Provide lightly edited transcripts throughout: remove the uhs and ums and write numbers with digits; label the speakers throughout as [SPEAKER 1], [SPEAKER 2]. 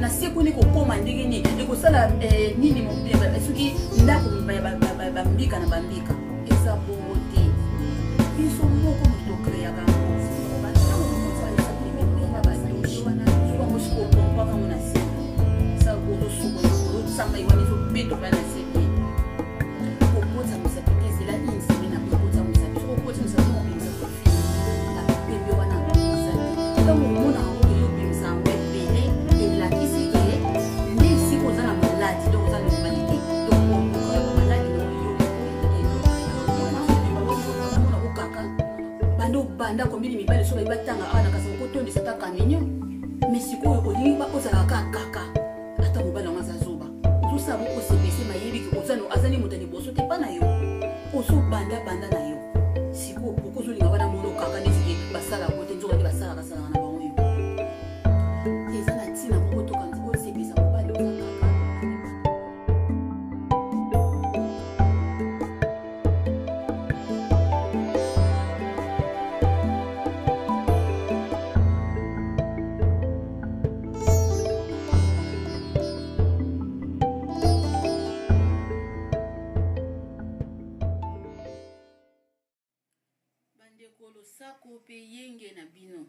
[SPEAKER 1] Na se kuna ekokoma ndenge nini? Ekosala eh, nini eh, soki ndako bambika na bambika eza bongo te. Biso moko moto tokreaka yango. Ntango omona yango ezobimisa yango ebele, elakisi ke nde esika oza na maladi, donc oza normali te. Donc okokaka maladi na yo mona kokaka banda obanda kombini mibali so bayi batanga awa na kasi okotondisa ata kaminion, mais sikoyo olingi ozalaka kaka ata mobali yango aza zoba, ozosala bo osepese mayebi ke aza nde moto ya liboso te mpa na yo, ozobanda banda na yo. Sikoyo poko ozolinga wana mono kaka neti ke basala yango te, nzoka nde basalaka salaka na bango. Yo eza na ntina moko tokanisa osepesa mobali oza kaka. Bandeko, losako mpe yenge na bino.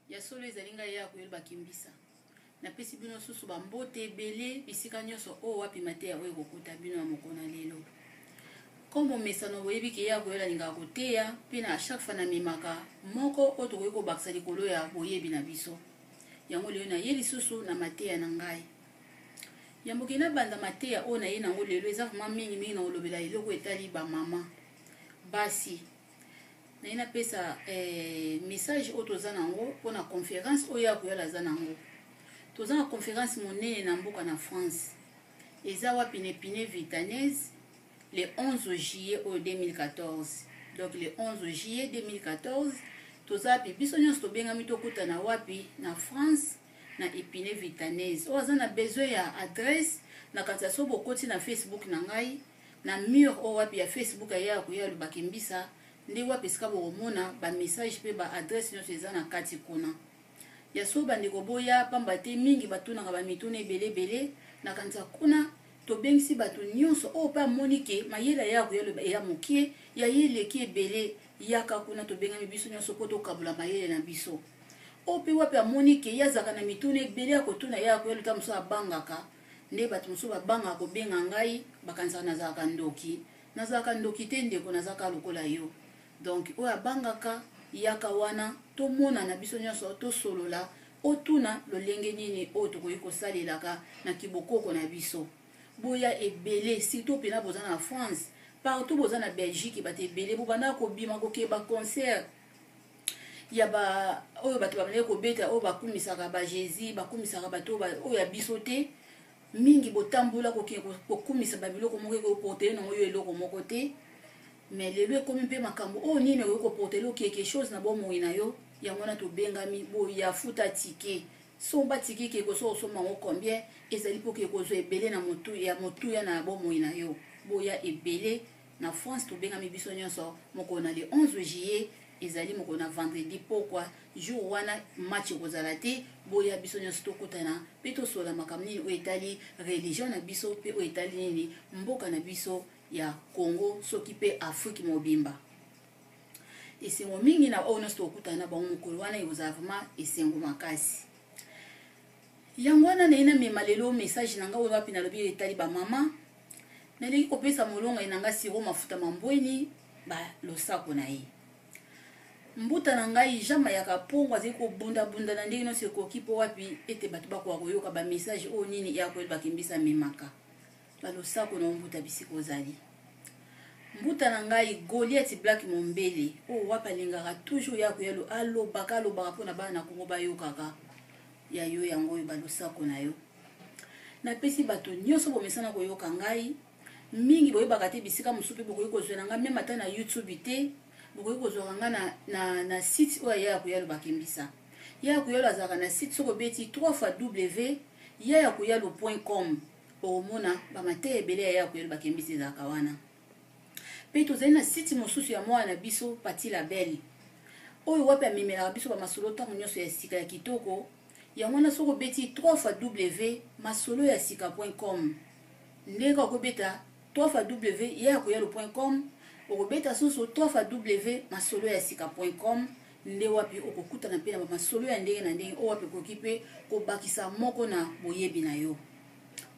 [SPEAKER 1] Ya solo ezali ngai ya koyeba kimbisa. Napesi bino susu bambote ebele bisika nyonso oyo wapi mateya oyo ekokuta bino ya mokolo na lelo. Comme momesano, boyebi ke ya koyela alingaka koteya mpe na chaque fois namemaka moko oyo tokoki kobakisa likolo ya boyebi na biso. Yango lelo naye lisusu na mateya na ngai. Yambo ke nabanda mateya oyo naye nango lelo, eza vraiment mingi mingi na kolobela eloko etali bamama basi. Naye napesa message oyo toza nango mpona conférence oyo ya koyala aza nango. Toza na conférence monene na mboka na France, eza wapi? Na Epinay Villetaneuse, le 11 juillet oyo 2014. Donc le 11 juillet 2014 toza wapi? Biso nyonso tobengami tokutana wapi? Na France, na Epinay Villetaneuse. Oyo aza na besoin ya adresse, na kanisa so bokoti na Facebook na ngai, na mur oyo wapi ya Facebook ya koya alobaki mbisa, nde wapi esika bokomona bamessage mpe baadresse nyonso eza na kati kuna. Ya so bandeko, boya, pamba te mingi batunaka bamituna ebele ebele. Na kanisa kuna tobengisi bato nyonso oyo mpe amoni ke mayele ya koya eya mokie, ya ye eleki ebele, yaka kuna. Tobengami biso nyonso mpo tokabola mayele na biso. Oyo mpe wapi amoni ke ye azalaka na mituna ebele ya kotuna ya koya lota mosusu, abangaka nde bato mosusu babangaka kobenga ngai, bakanisaka nazalaka ndoki. Nazalaka ndoki te ndeko, nazalaka lokola yo. Donc oyo abangaka, yaka wana tomonana biso nyonso, tosolola, otuna lolenge nini oyo tokoki kosalelaka na kibokoko na biso. Boya ebele, surtout mpena boza na France, partout boza na Belgique, bato ebele bobandaka kobima kokee baconcert ya ba oyo bato babandaki kobeta, oyo bakumisaka ba Jésus, bakumisaka bato oyo ya biso te mingi. Botambola kokende kokumisa babiloko moko ekoportele nango yo eloko moko te, mais lelo ekomi mpe makambo oyo nini okoki koportele quelque chose na bomoi na yo. Yango wana tobengami, boya, futa ticket, somba ticket, ke koso osomba yango combien ezali mpo ke kozwa ebele na motu ya motuya na bomoi na yo. Boya ebele na France, tobengami biso nyonso mokolo na le 11 juillet, ezali mokolo na vendredi pokwa. Jour wana match ekozala te. Boya biso nyonso tokutana mpe tosola makambo nini oyo etali religion na biso mpe oyo etali nini mboka na biso ya Congo, soki mpe Afrique mobimba. Esengo mingi na oyo nyonso tokutana na bango mokolo wana, ekozala vraiment esengo makasi. Yango wana naye namema lelo message na ngai oyo wapi nalobi etali bamama. Nalingi kopesa molongai na ngai Siro Mafuta Mambweni balosako na ye. Mbuta na ngai Jean Mayaka Pongo azali kobundabunda na ndenge nyonso ekoki mpo wapi ete bato bakoka koyoka bamessage oyo nini ya koyeba kimbisa amemaka. Balosako na mbuta bisika ozali. Mbuta na ngai Goliath Black Mombele oyo wapi alingaka toujours ya koyalo, alobaka alobaka mpona bana na Kongo bayokaka ya yo. Yango oyo balosako na yo napesi bato nyonso bomesana koyoka ngai mingi. Boyebaka te bisika mosusu mpe bokoki kozwela ngai, meme ata na YouTube te, bokoki kozwaka ngai na site oyo ya koyalo bakembisa. Ya koyalo azalaka na site, soki obeti 3 fois w ya koyalo.com, okomona bamateya ebele ya koyalo bakembisa ezalaka wana. Mpe tozali na site mosusu ya mwana na biso Pati Label oyo wapi amemelaka biso bamasolo ntango nyonso ya sika ya kitoko. Yango wana soki obeti 3 fois w masolo ya sika point com, ndenge kaka okobeta 3 fois w ya koyalo point com, okobeta susu 3 fois w masolo ya sika point com, nde wapi okokutana mpe na bamasolo ya ndenge na ndenge oyo wapi okoki mpe kobakisa moko na boyebi na yo.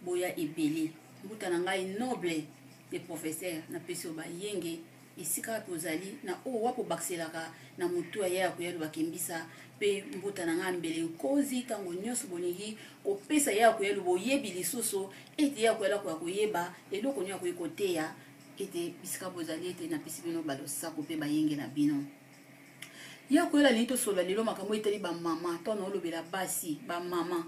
[SPEAKER 1] Boya ebele. Mbuta na ngai noble de professeur, napesi yo bayenge esika wapi ozali na oyo wapi obakiselaka na motu ya ya koya lobakembisa mpe mbuta na ngai mbele nkozi. Ntango nyonso bolingi kopesa ya koya boyebi lisusu ete ya koya koya koyeba eloko nini akoki koteya ete bisika bozali, ete napesi bino balosako mpe bayenge na bino. Ya koyela lingi tosolola lelo makambo etali bamama. To naolobela basi, bamama,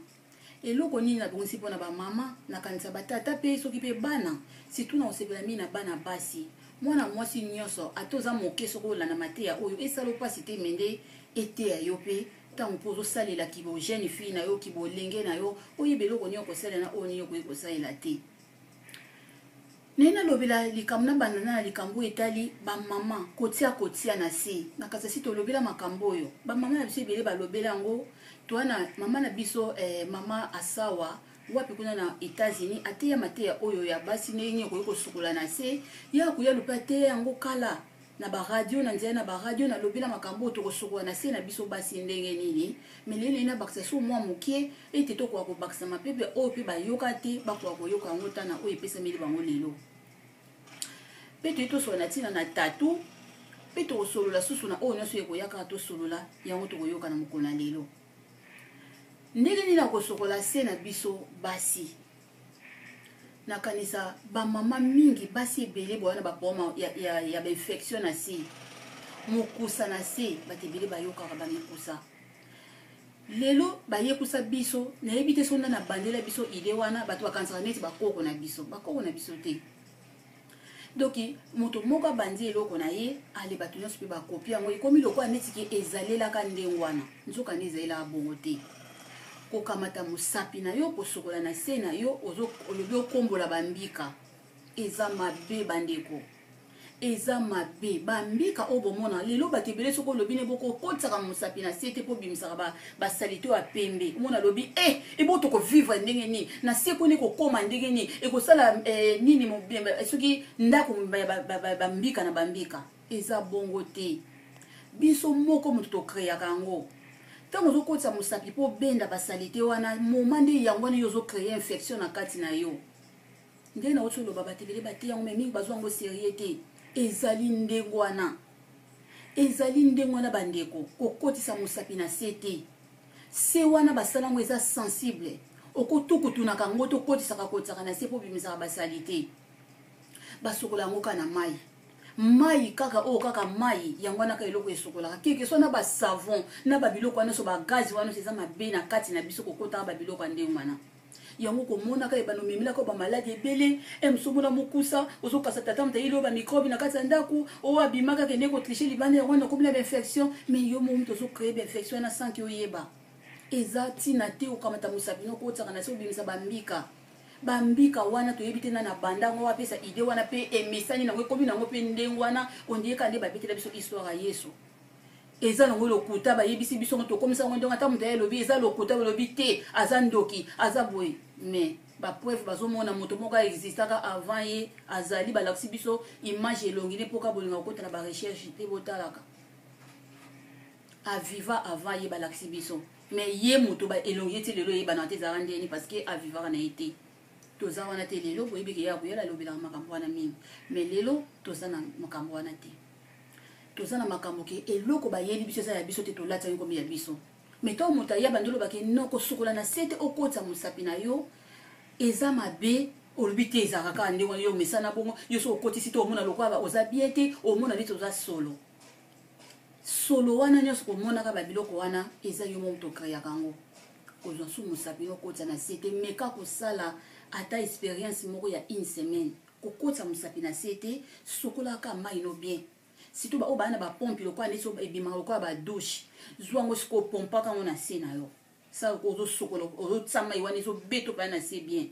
[SPEAKER 1] eloko nini nabongisi mpona bamama? Nakanisa batata mpe soki mpe bana, surtout na kosepela mingi na bana basi. Mwana mwasi nyonso, ata oza moke, soki olanda mateya oyo esala mpasi te, me nde eteya yo mpe ntango mpo ozosalela kibo jeune fille na yo, kibolenge na yo, oyeba eloko nini okosalela na oyo nini okoki kosalela te. Naye nalobela likambo na banda na likambo oyo etali bamama kotia kotia na se. Na kasi tolobela makambo oyo bamama na biso ebele balobela yango. Toa na mama na biso mama Asawa wapi kuna na États-Unis, ateya mateya oyo ya basi ndenge nini okoki kosukola na se. Ya koya lupe ateya yango kala na baradio, na nzela na baradio. Nalobela makambo oyo tokosukola na se na biso basi ndenge nini, me lelo nabakisa so mwa moke ete tokoka kobakisa mapepe oyo mpe bayoka te, bakoka koyoka yango tana oyo epesameli bango lelo. Mpe toyi tosolola na ntina na tatu, mpe tokosolola susu na oyo nyonso ekoya kaka tosolola yango, tokoyoka na mokolo na lelo ndenge nini nakosokola se na biso basi. Nakanisa bamama mingi, basi ebele boya na baproblème ya bainfection na se, mokusa na se. Bato ebele bayokaka bamikusa lelo bayekusa biso, nayebi te so nda na bandela biso ide wana. Bato bakanisaka neti bakoko na biso, bakoko na biso te. Donc moto moko abandi eloko na ye, ale bato nyonso mpe bakopi yango, ekomi lokola neti ke ezalelaka ndenge wana, nzoka nde ezalelaka bongo te. Kokamata mosapi na yo kosokola na se na yo, olobi okombola bambika, eza mabe bandeko, eza mabe. Bambika oyo bomona lelo, bato ebele soki olobi ne bokokotisaka mosapi na se te mpo obimisaka basalite oyo ya pembe, omona alobi e ebo tokovivre ndenge nini na se koni, ekokóma ndenge nini, ekosala nini soki ndako bambika na bambika. Eza bongo te. Biso moko moto tocréaka yango. Ntango ozokotisa mosapi mpo obenda basalite wana, moma nde yango wana yo ozocréer infection na kati na yo. Ndenge nauti oloba, bato ebele bateya yango, me mingi bazwa yango sérieux te. Ezali ndenge wana, ezali ndenge wana bandeko. Kokotisa mosapi na se te. Se wana basala yango eza sensible, okotukutunaka yango, tokotisaka kotisaka na se mpo obimisaka basalite. Basokola yango kaka na mai, mai kaka oyo, kaka mai yango wana kaka eloko esokolaka keke so na basavon na babiloko wana nyonso, bagaz wana nyonso eza mabe na kati na biso. Kokotaka babiloko ya ndenge wana, yango komonaka ebanda omemelaka bamaladi ebele. Mosomona mokusa ozokasa tata moto ayeli oyo bamicrobe na kati ya ndako oyo abimaka kende kotricher libanda, yango wana okomi na bainfection. Mais yo moko moto ozocréer bainfection wana sans que oyeba. Eza ntina te okamata mosapi no okotisaka na se obimisa bambika. Bambika wana toyebi te nani abanda yango, apesa idée wana mpe emesani nango, ekomi nango mpe ndenge wana. Ondiyeka nde babetela biso histoire ya Yesu, eza nango lokuta. Bayebisi biso ngo, tokomisa yango ndenge ata moto aye elobi eza lokuta, olobi te aza ndoki, aza boye. Mais bapreuve bazomona moto moko aexistaka avant ye azali, balakisi biso image elongi ne mpoka bolinga kokota na barecherche te, botalaka aviva avant ye, balakisi biso. Mais ye moto elongi ye ti lelo eyebanaka te ezalaka ndeni, parce que avivaka na ye te. Toza wana te lelo. Boyebi ke ya koyala alobelaka makambo wana mingi, mais lelo toza na makambo wana te. Toza na makambo ke eloko bayeli biso eza ya biso te, tolati yango komi ya biso. Mais ntango moto aya bandi olobake no kosukola na se te, okotisa mosapi na yo eza mabe, olobi te ezalaka kaka ndenge wana, yo omesana bongo. Yo so okotisi te, omona lokola oza bien te, omona neti oza solo solo wana nyonso. Komonaka babiloko wana eza yo moko tocréaka yango. Kozwa su mosapi no okotisa na se te, meka kosala ata expérience moko ya une semaine, kokotisa mosapi na se te. Sokolaka mai no bien, surtout baoyo baa na bapompe lokola neti ebimaka lokola badouche, zwa yango sikoyo, pompaka yango na se na yo. Sa ozosokola, ozotia mai wana ezobeta opaya na se bien.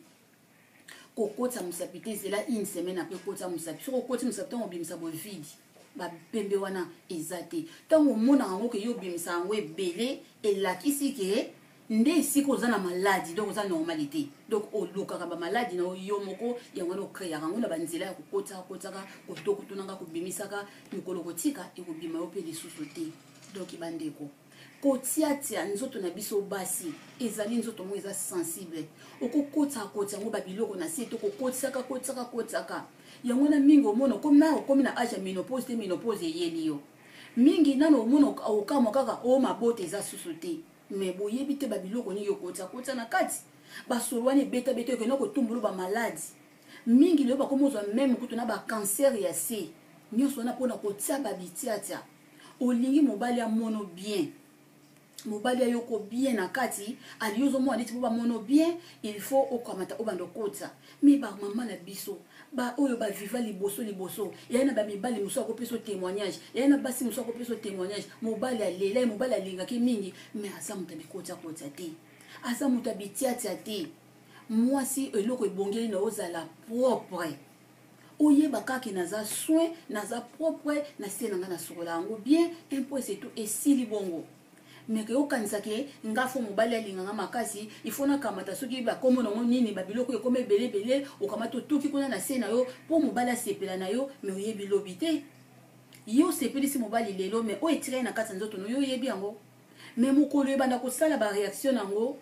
[SPEAKER 1] Kokotisa mosapi te, ezela une semaine après okotisa mosapi. Soki okoti mosapi, ntango obimisa bovide bapembe wana eza te. Ntango omonaka yango ke yo obimisa yango ebele, elakisi ke Nde esika oza na maladi, donc oza normal te. Donc olukaka bamaladi na yo moko, yango wana okreaka yango na banzela ya kokotisaka kotisaka, kotokotonaka, kobimisaka, mokolo kotika ekobima yo mpe lisusu te. Donc bandeko, kotiatia nzoto na biso basi ezali nzoto moko eza sensible. Okokotisaka kotia yango babiloko na se to kokotisaka kotisaka kotisaka yango wana mingi omona okomi na okomi na age ya menopause te, menopause eyeli yo mingi nano omona okamwa kaka o mabota eza susu te. Me boyebi te babiloko nini okotia kotia na kati, basolo wana ebetabeta ekenda kotumbulu bamaladi mingi. Lelo bakomi ozwa meme kutu na bacancer ya se nyonso wana mpona kotia babitiatia. Olingi mobali amono bien, mobali ayoko bien na kati, ali ozomona neti mpo bamono bien, il faut okamata obanda okotisa. Me bamama na biso ba oyo baviva liboso liboso, yai na bamibali mosusu akopesa témoignage, yai na basi mosusu akopesa témoignage. Mobali alela ye, mobali alingaki mingi, me aza moto ya bikotiakotia te, aza moto ya bitiatia te. Mwasi, eloko ebongeli na ozala propre, oyeba kaka naza soin, naza propre na se na ngai, nasukola yango bien, un point c'est tout, esili bongo. Me ke okanisa ke nga fo mobali alinganga makasi, il faut nakamata soki bakombo nango nini, babiloko ekoma ebele ebele, okamata otuki kuna na se na yo mpo mobali asepela na yo. Me oyebi lobi te, yo osepelisi mobali lelo, me oyo etikali na kati ya nzoto no, yo oyebi yango. Me mokolo ebanda kosala baréaction nango,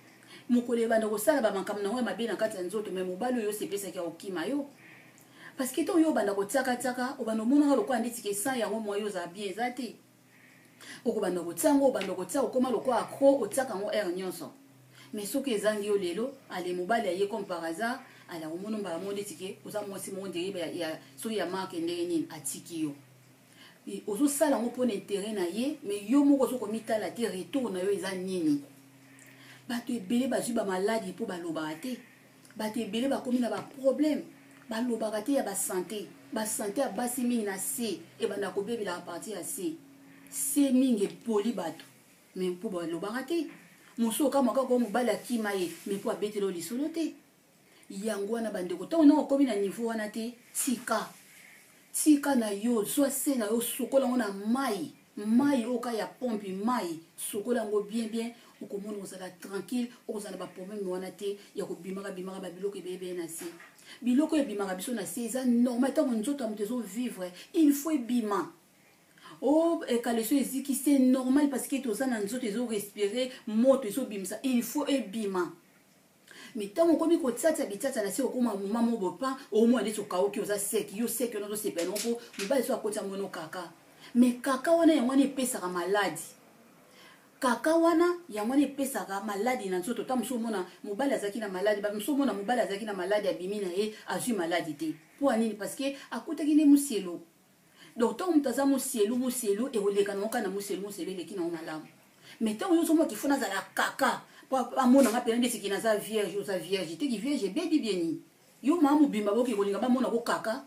[SPEAKER 1] mokolo ebanda kosala bamakambo nango ya mabe na kati ya nzoto, me mobali oyo osepesaki akokima yo. Parce que ntango yo obanda kotiakatiaka, obanda omonaka lokola ndeti ke san yango mwa yo ozala bien eza te. Okobanda kotia yango, obanda kotia, okóma lokola accro, otiaka yango heure nyonso. Mais soki ezangi yo lelo, ale mobali aye comme par hasard, ale akomona mbala moko ndeti ke oza mwasi moko ndenge ya soki ya marke ndenge nini, atiki yo. Ozosala yango mpona intérêt na ye, mais yo moko ozokomitala te, retour na yo eza nini? Bato ebele bazwi bamaladi mpo balobaka te. Bato ebele bakomi na baproblème, balobaka te, ya basante, basante ya basi mingi na se ebanda kobebelaka partir ya se se mingi epoli bato, mais mpo balobaka te. Mosu okamwa kaka mobali akima ye, mais mpo abetela yo lisolo te. Yango wana bandeko, ntango ntango okomi na niveau wana te, tika tika na yo, zwa se na yo, sukola yango na mai, mai oyo ka ya pompe, mai, sukola yango bien bien, okomona ozala tranquille, okozala na baproblème wana te ya kobimaka bimaka babiloko ebeyebeye na se. Biloko oyo ebimaka biso na se eza normal. Ntango nzoto ya moto ezovivre, il faut ebima. O ekaleso eziki, c'est normal, parce que toza na nzoto ezorespire, moto ezobimisa, il faut ebima. Mais ntango okomi kotiatia bitiatia na se, okoma moma mo bopa, omona neti okauki, oza sec, yo sec wana ozosepela nango mpo mobali so akotia mono kaka. Mais kaka wana, yango wana epesaka maladi. Kaka wana, yango wana epesaka maladi na nzoto. Ta mosu omona mobali azalaki na maladi, mosu omona mobali azalaki na maladi, abimi na ye, azwi maladi te. Mpo ya nini? Parce que akutaki nde mosielo. Donc ntango moto aza mosielu, mosielu ekoleka nango kaka na mosielu, mosielu eleki nango malamu. Mais ntango yo ozomona kifo nazala kaka po amonanga mpena nde siki naza vierge, oza vierge te, ki vierge ebebi bieni. Yo maa mobimba boke kolinga bamona ko kaka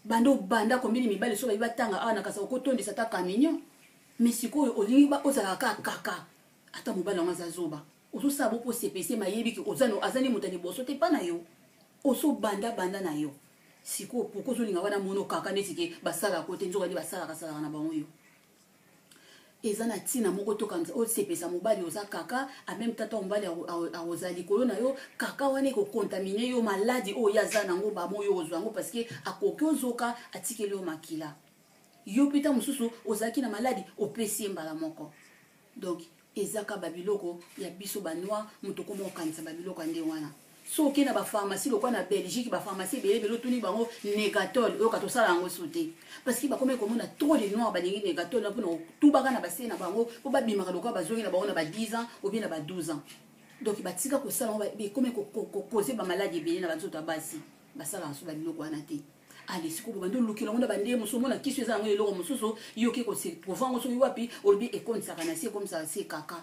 [SPEAKER 1] banda obanda kombini mibali so bayi batanga awa na kasa okotondisa ata camion. Mais sikoyo olingi ozalaka kaka kaka, ata mobali yango aza zoba, ozosala bo mpo sepese mayebi ke aza nde moto ya liboso te mpa na yo, osobanda banda na yo. Sikoyo poko ozolinga wana mono kaka neti ke basalaka te, nzoka nde basalaka salaka na bango. Yo eza na ntina moko tokanisa osepesa mobali, oza kaka en même temps mobali akozala likolo na yo, kaka wana ekokontamine yo maladi oyo ye aza nango, bamo oyo ozwa yango, parce que akoki ozoka atikeli yo makila. Yo mpe ta mosusu ozalaki na maladi, opesi ye mbala moko. Donc ezaka babiloko ya biso banoir, moto okoma okanisa babiloko ya ndenge wana. So okei na bapharmacie lokola na Belgique, bapharmacie ebele ebele, otuni bango Négatol, oyoka tosala yango so te, parce que bakomi komona trop de noir balingi Négatol na mpona kotubaka na base na bango mpo babimaka lokola bazongi na bango na ba 10 ans ou bien na ba 12 ans. Donc batika kosala yango, ekomi kokoze bamaladi ebele na banzoto ya basi. Basalaka so babiloko wana te. Ale sikoyo bobandi olukela yango na bandenge mosusu, omona kisi eza yango eloko mosusu, yoki kose trouve yango soki wapi, olobi ekomisaka na se, ekomisaka se kaka.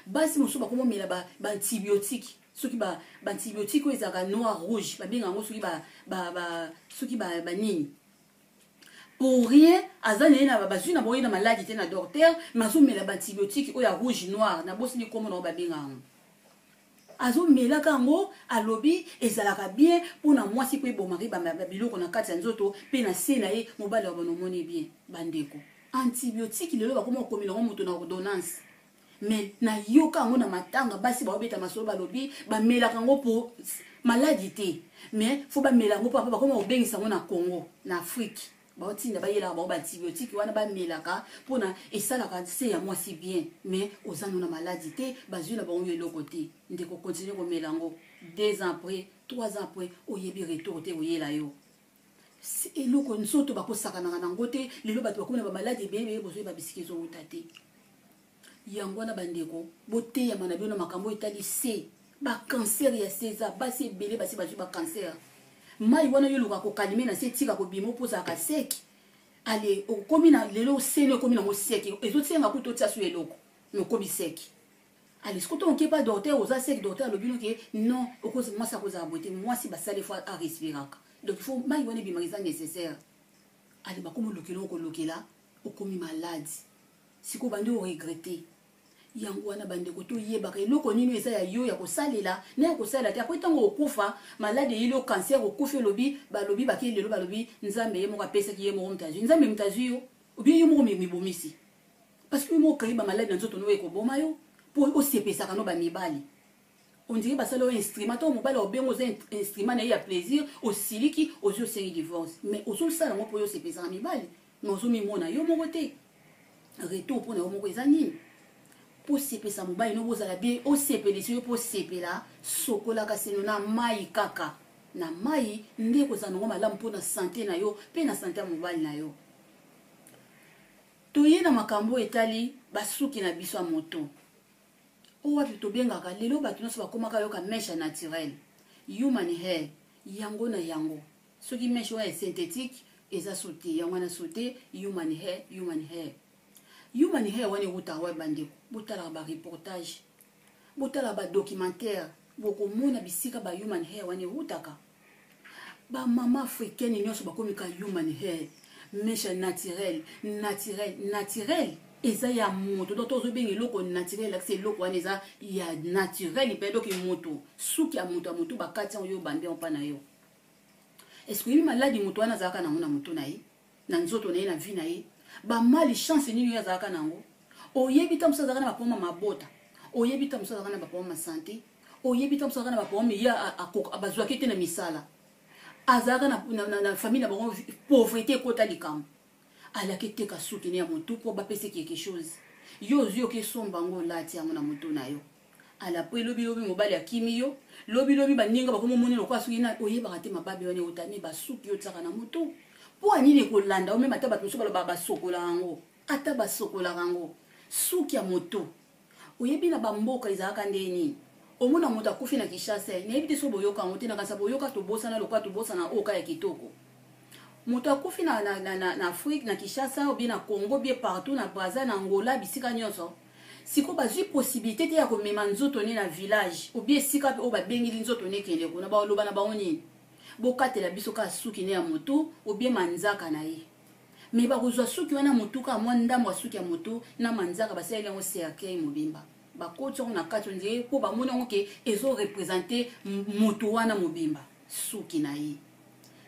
[SPEAKER 1] Basi mosusu bakomomela baantibiotique, soki baantibiotique oyo ezalaka noir rouge, babenga yango soki soki banini, pour rien. Aza na ye na bazwi na boye na maladi te na docteur, mais azomela baantibiotique oyo ya rouge noir, nabosini nkombo nango babenga yango. Azomelaka yango, alobi ezalaka bien mpona mwasi mpo ebomaki biloko na kati ya nzoto mpe na se na ye mobali wa bana. Omoni bien bandeko, antibiotique lelo bakoma kokomela yango moto na ordonnance. Mais nayoka yango na matanga, basi baobeta masolo, balobi bamelaka yango po maladi te, mais fo bamela yango mpo bakoma kobengisa yango na Congo, na Afrique, baotinda bayelaka bango baantibiotique wana bamelaka mpona esalaka se ya mwasi bien. Mais oza no na maladi te, bazwi na bango yo eloko te. Ndeko, continue komela yango 2 ans après, 3 ans après, oyebi retour te, oyela yo eloko nzoto bakosakanaka nango te. Lelo bato bakomi na bamaladi ebele ebele, bozoyeba bisika ezowuta te. Yango wana, bandeko, boteyama na bino na makambo etali se bacancer ya se. Eza basi ebele basi bazwi bacancer. Mai wana yo oluka kokalime na se, tika kobima mpo ozalaka sec. Ale, okomi na lelo seno ekomi nango sec, ezosenga kuta otia so eloko, mais okomi sec. Ale, soki otomoki epa docteur, oza sec, docteur alobi noke non, mwasi akozala boye te, mwasi basali fo arespiraka, donc il faut mai wana ebimaka, eza nécessaire. Ale, bakomi olukela, okolukela, okomi malade. Sikoyo bandi oregretter. Yango wana, bandeko, toyebaka eloko nini eza ya yo ya kosalela na ya kosalela te. Après, ntango okufa, maladi eyeli yo, cancer, okufi, olobi balobi bake lelo, balobi Nzambe ye moko apesaki, ye moko moto azwi. Nzambe moto azwi yo, obie yo moko mibomisi, parce que yo moko okayi bamaladi na nzoto no ekoboma yo mpo osepesaka no bamibali. On dirait basala oyo instrument to mobali obengo oza instrument na ye ya plaisir. Osiliki, ozwi, osengi divorce, mais ozosala yango mpo yo osepesaka mibali, mais ozomimona yo moko te. Retour mpo na yo moko eza nini? Mpo osepesa mobali no, bozala bien, osepelisi yo mpo osepela, sokolaka seno na mai, kaka na mai nde ekozala nango malamu mpo na santé na yo mpe na santé ya mobali na yo. Toye na makambo oyo etali basuki na biso ya moto, oyo wapi tobengaka lelo bato nyonso bakomaka yoka mèche ya naturel, human hair. Yango na yango, soki mèche wana ya synthétique eza so te, yango wana so te. Human hair, human hair, human hair wana ewutaka wapi? Bandeko, botalaka bareportage, botalaka badocumentaire, bokomona bisika ba human hair wana ewutaka. Bamama africaine nyonso bakomi ka human hair, mèche naturel, naturel, naturel eza ya moto. Donc tozobenga eloko naturel, elakisi eloko wana eza ya naturel mpe. Donc moto, suki ya moto ya motu, bakati yango, yo bambi yango mpa na yo. Est-ce oyebi maladi moto wana azalaka nango na motu na ye, na nzoto na ye, na vie na ye, bamalchance nini oyo azalaka nango? Oyebi ta mosu azalaka na baproblème mabota, oyebi ta mosu azalaka na baproblème ya santé, oyebi ta mosu azalaka na baproblème ye bazwaki te na misala, azalaka na famille na bango pauvreté ekota likambo, alaki eteka suki ne ya motu mpo bapesa quelque chose. Yo ozwi, oke esomba yango, olati yango na motu na yo. Ala, po elobi lobi mobali akimi yo, lobilobi baninga bakomi omoni lokola soki na oyebaka te mababe wana eutami basuki yo otiaka na motu mpo anini ekolanda yo. Même ata bato mosusu balobaka basokola yango, ata basokolaka yango, suki ya motu, oyebi na bamboka ezalaka nde nini? Omona moto akufi na Kinshasa, nayebi te so boyoka yango te, nakanisa boyoka, tobosana lokola tobosana oyo ka ya kitoko. Moto akufi na Afrique, na Kinshasa ou bien na Congo, bien partout, na Braza, na Angola, bisika nyonso. Sikoyo bazwi possibilité te ya komema nzoto ne na village ou bien esika oyo babengeli nzoto ne ekende kuna. Baloba na bango nini? Bokatela biso kaka suki ne ya motu ou bien manzaka na ye. Mais bakozwa suki wana motu, kaka mwa ndambo ya suki ya motu na manzaka, basaleli yango cercueil mobimba, bakoti yango na kati, on dirait mpo bamoni yango ke ezoreprésenter motu wana mobimba, suki na ye.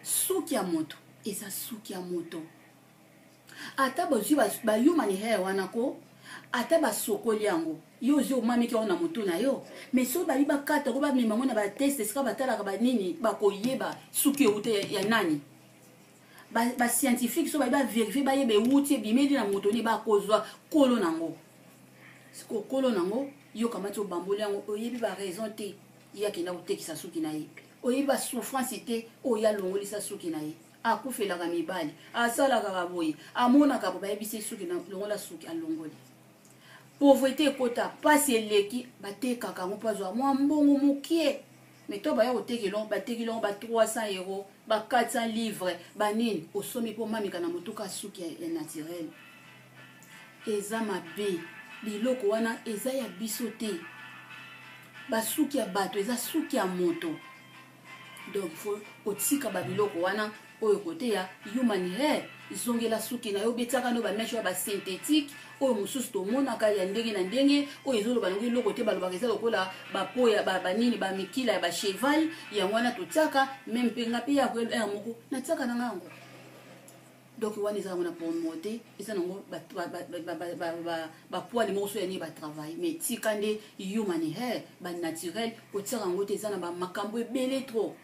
[SPEAKER 1] Suki ya moto eza suki ya moto. Ata bazwi bahuman hair wana ko, ata basokoli yango, yo ozwi, omamiki yango na motu na yo, mais soki babi bakata ko, bamema yango na batest esika batalaka banini, bakoyeba suki euta ya nani. Bascientifique so babi bavérifier, bayeba ewuti, ebimeli na moto nini, bakozwa kolo nango. Sikoyo kolo nango, yo kamati, obamboli yango, oyebi baraison te ye akenda kotekisa suki na ye, oyebi basouffrance te oyo alongolisa suki na ye, akufelaka mibali, asalaka boye, amonaka bo bayebisi suki longola suki, alongoli, pauvreté ekota, mpasi eleki, batekaka yango mpo azwa mwa mbongo mokie. Mais to baya koteka elongo, bateki elongo ba 300 euro, ba 400 livre, banini, osomi mpo mamika na motuka. Suki ya naturel eza mabe. Biloko wana eza ya biso te, basuki ya bato eza suki ya moto. Donc il faut kotika babiloko wana oyo kote ya human hair. Zongela suki na yo, betiaka no bamèche oyo basynthétique oyo mosusu tomonaka ya ndenge na ndenge, oyo ezoloba nango eloko te. Balobaka eza lokola bapo ya banini, bamikila ya bacheval, yango wana totiaka. Même mpe nga mpe ya heure moko natiaka na nga yango. Donc wana eza yango na promo te, eza nango bapoile moko so ya nini batravaille. Mais tika nde human hair banaturel, kotiaka yango te, eza na bamakambo ebele trop.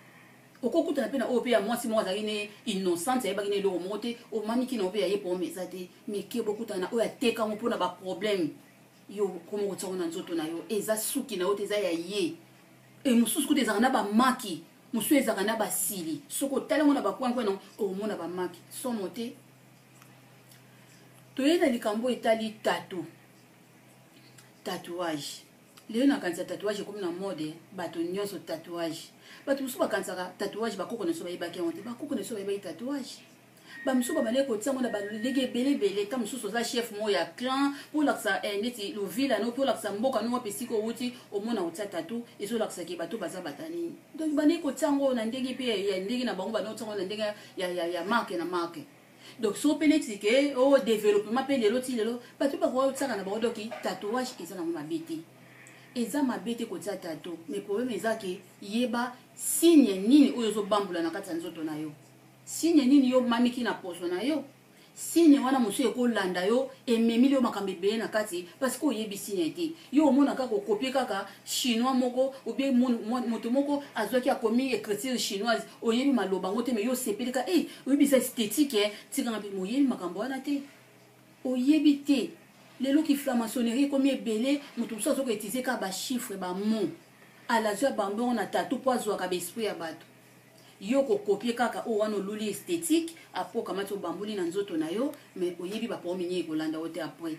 [SPEAKER 1] Okokutana mpe na oyo mpe ya mwasi moko azalaki ne innocente, ayebaki na eloko moko te, omamiki na yo mpe ya ye problème eza te. Mais ke bokutana na oyo ateka yango mpona baproblème, yo koma kotiango na nzoto na yo, eza suki na yo te, eza ya ye. E mosusu kuta ezalaka na bamaki, mosusu ezalaka na basili. Soki otali yango na bakwankwe na omona bamaki, somo te. Toye na likambo etali tattoo, tatouage. Lelo nakanisa tatouage ekomi na mode, bato nyonso tatouage. Bato mosusu bakanisaka tatouage bakoko na biso bayebaki yango te. Bakoko na biso bayebaki tatouage. Bamosusu babandaki kotia yango na balolenge ebele ebele. Ta mosusu oza chef moko ya clan, mpo olakisa neti lovila no, mpo olakisa mboka no wapi esika owuti, omona kotia tattoo ezolakisaki bato baza bata nini. Donc bandaki kotia yango na ndenge mpe ya ndenge na bango, bandaki kotia yango na ndenge ya marque na marque. Donc so mpe neti ke o développement mpe lelo ti lelo bato bakoka kotiaka na bango. Donc tatouage eza nango mabe te, eza mabe te kotia tattoo, mais problème eza ke yeba signe nini oyo ozobambula na kati ya nzoto na yo, signe nini yo mamiki na poso na yo. Signe wana mosusu ekolanda yo, ememili yo makambo ebele na kati, parce que oyebi signe te. Yo omona kaka okopie kaka chinois moko ou bien moto moko azwaki akomi écriture chinoise, oyebi maloba yango te, mais yo osepeli ka e oyebi eza esthétique, tikanga mpe moyebi makambo wana te, oyebi te. Lelo ki franc-maçonnerie ekomi ebele, moto mosusu azoka utiliser kaka bachiffre, bamot, alazwi abambongo na tattoo mpo azwaka baesprit ya bato. Yo kokopie kaka oyo wana oluli esthétique, après okamati obambuli na nzoto na yo, mais oyebi baproblème nini ekolanda yo te après.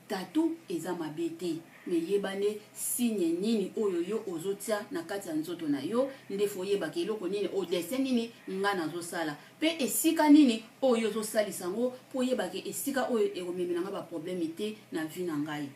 [SPEAKER 1] Tattoo eza mabe te, mais yeba nde signe nini oyo yo ozotia na kati ya nzoto na yo. Nde faut oyebaka eloko nini, odessin nini nga nazosala, mpe esika nini oyo ozosalisa yango, mpo oyebaka esika oyo ekomemela nga baproblème te na vie na ngai.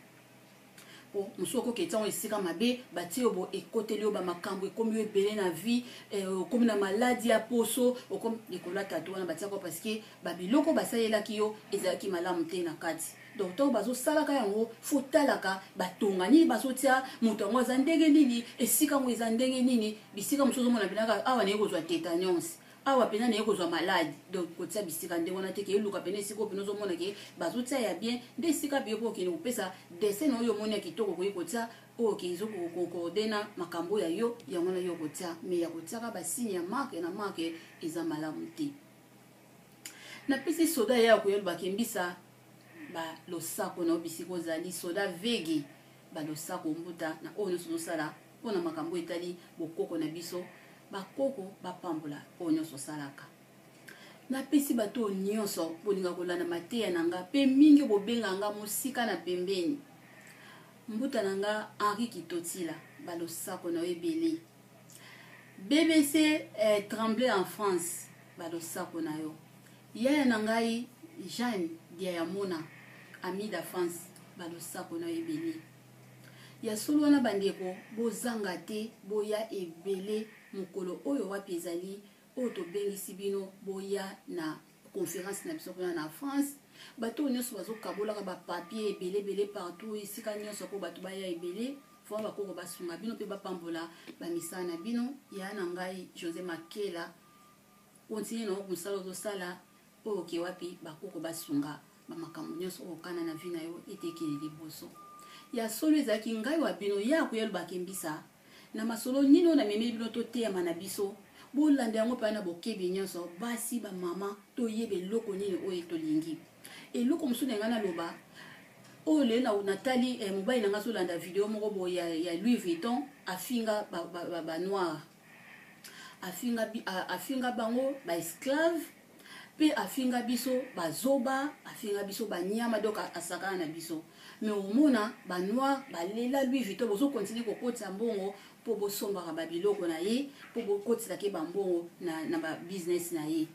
[SPEAKER 1] Po mosusu okoki etiango esika mabe, batie yo bo ekoteli yo bamakambo, ekomi yo ebele na vie, okomi na maladi ya poso, okomi likolo ya tattoo wana batiaka, parce que babiloko basalelaki yo ezalaki malamu te na kati. Donc ntango bazosalaka yango, faut talaka batonga nini bazotia, moto yango aza ndenge nini, esika yango eza ndenge nini. Bisika mosusu ozomona mpenaka awa naye kozwa tétanos, awa mpena naye kozwa maladi. Donc kotia bisika ndenge wana te, ke eluka pene esika oyo pene ozomona ke bazotia ya bien, nde esika mpe po okende kopesa dessin oyo omoni ya kitoko, okoki kotia oyo ke ezokoaccorder na makambo ya yo, yango na yo kotia. Mais ya kotiaka basigne ya marque na marque eza malamu te. Napesi soda ya koyeba kembisa balosako na yo bisika ozali, soda vege, balosako mbuta na oyo nyonso ozosala mpona makambo etali bokoko na biso. Bakoko bapambola oyo nyonso osalaka. Napesi bato oyo nyonso bolinga kolanda mateya na nga, mpe mingi bobenga nga mosika na pembeni, mbuta na nga Henri Kitotila, balosako na yo ebele. BBC Tremblay en France, balosako na yo. Yaya na ngai Jeanne Diayamona, amida France, balosako na yo ebele. Ya solo wana bandeko, bozanga te, boya ebele mokolo oyo wapi ezali oyo tobengisi bino, boya na conférence na biso kuna na France. Bato oyo nyonso bazokabolaka bapapier ebele ebele partout, esika nyonso mpo bato baya ebele. Fo bakoko basunga bino mpe bapambola bamisala na bino. Ya na ngai José Makela, continue na mosala ozosala oyo oke wapi, bakoko basunga bamakambo nyonso oyo okana na vie na yo ete ekende liboso. Ya solo ezalaki ngai wa bino ya koyalobaka embisa na masolo nini oyo namemeli bino. Toteyama na biso, bolanda yango mpe na bokebi nyonso. Basi, bamama, toyeba eloko nini oyo tolingi. Eloko mosusu na ngai naloba oyo lelo natali mobali na ngai azolanda video moko boye ya Louis Vuitton, afinga banoir, ba, ba afinga bango baesclave, mpe afinga biso bazoba, afinga biso banyama. Donc asakana na biso. Mais omona banoir balela Louis Vuitton, bozokontinue kokotisa mbongo mpo bosombaka babiloko na ye, mpo bokotisaka bambongo na babusiness na ye,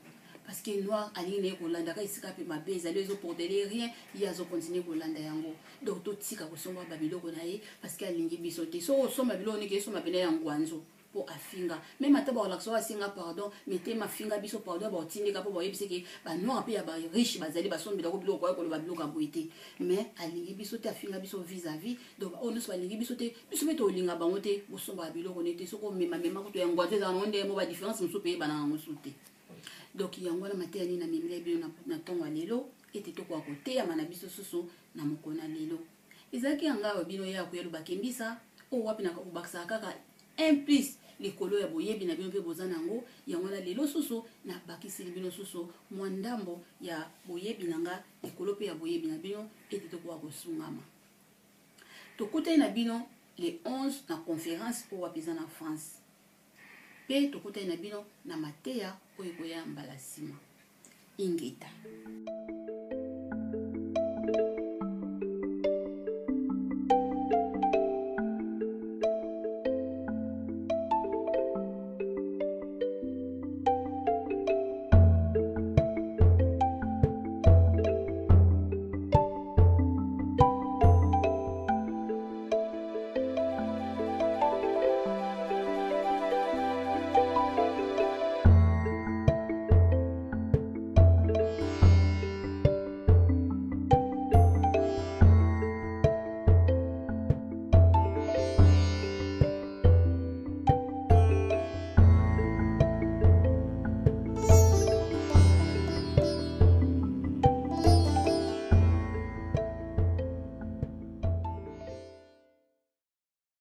[SPEAKER 1] parce que noir alingi na ye kolandaka esika mpe mabe ezali, ezoportele rien, ye azokontinue kolanda yango. Donc totika kosomba babiloko na ye, parce que alingi biso te. Soki osomba biloko niki, esomba pene ya ngwanzo mpo afinga. Même ata bakolakisa oyo asenga pardon, mais te, mafinga biso pardon baotindika mpo baoyebisaki banoir mpe ya bariche bazali basombelako biloko, koya koloba biloko ya boye te. Mais alingi biso te, afinga biso vis-à-vis. Donc oyo nyonso balingi biso te, biso mpe tolinga bango te. Bosombaka biloko ne te. Soki omemamema kutu ya ngwanzo, ezala nango ndenge mo, badifférence mosusu mpe eyebana yango su te. Donc yango wana mateya nini namemela bino na ntongo ya lelo, ete tokoka koteyama na biso susu na mokolo na lelo. Ezalaki ya ngai bino ya koya lobakembisa oyo wapi nakobakisaka kaka un plus likolo ya boyebi na bino mpe boza na yango. Yango wana lelo susu nabakiseli bino susu mwa ndambo ya boyebi na nga likolo mpe ya boyebi na bino, ete tokoka kosungama. Tokutani na bino le 11 na conférence oyo wapi eza na France, mpe tokutani na bino na mateya oyo ekoya mbala nsima. Ingeta.